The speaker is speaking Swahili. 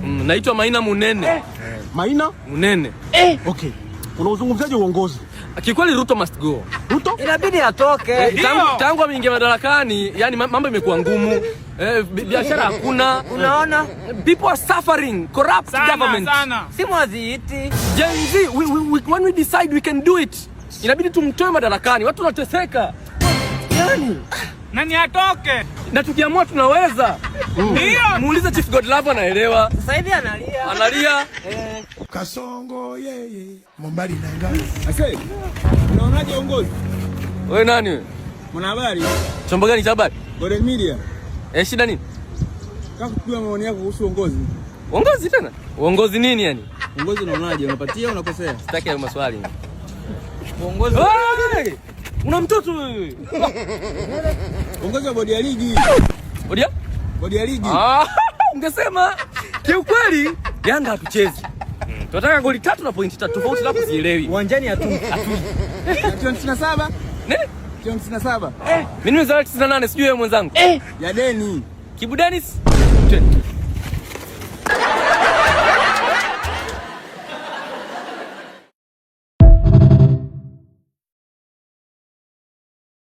Naitwa Maina Munene. Maina? Munene. Okay. Unauzungumziaje uongozi? Kikweli Ruto must go. Ruto? Inabidi atoke. Tangu ameingia madarakani, yani mambo imekuwa ngumu. Biashara hakuna. Unaona? People are suffering. Corrupt Sana, government. sana. Simu haziiti. Gen Z, when we decide we can do it. Inabidi tumtoe madarakani. Watu wanateseka. Yani, Nani atoke? Na tukiamua tunaweza. Ndio. Muulize Chief Godlove, anaelewa. Sasa hivi analia. Analia. Kasongo yeye Mombali na ngai. Ase, unaonaje uongozi? Wewe nani wewe? Mwanahabari. Chombo gani cha habari? Golden Media. Eh, shida nini? Kaka, kujua maoni yako kuhusu uongozi. Uongozi tena? Uongozi nini yani? Uongozi unaonaje? Unapatia, unakosea? Sitaki hayo maswali. Uongozi. Hey! Una mtoto wewe. Uongozi wa bodi ya ligi. Bodi ya? Bodi ya ligi. Ah, ungesema kiukweli Yanga hatuchezi. Tunataka goli 3 na pointi 3, tofauti hapo sielewi. Uwanjani hatu. Timu 57? Nini? Timu 57. Mimi nimezaliwa 98, sijui wewe mwenzangu. Ya deni. Kibu Dennis. Twende.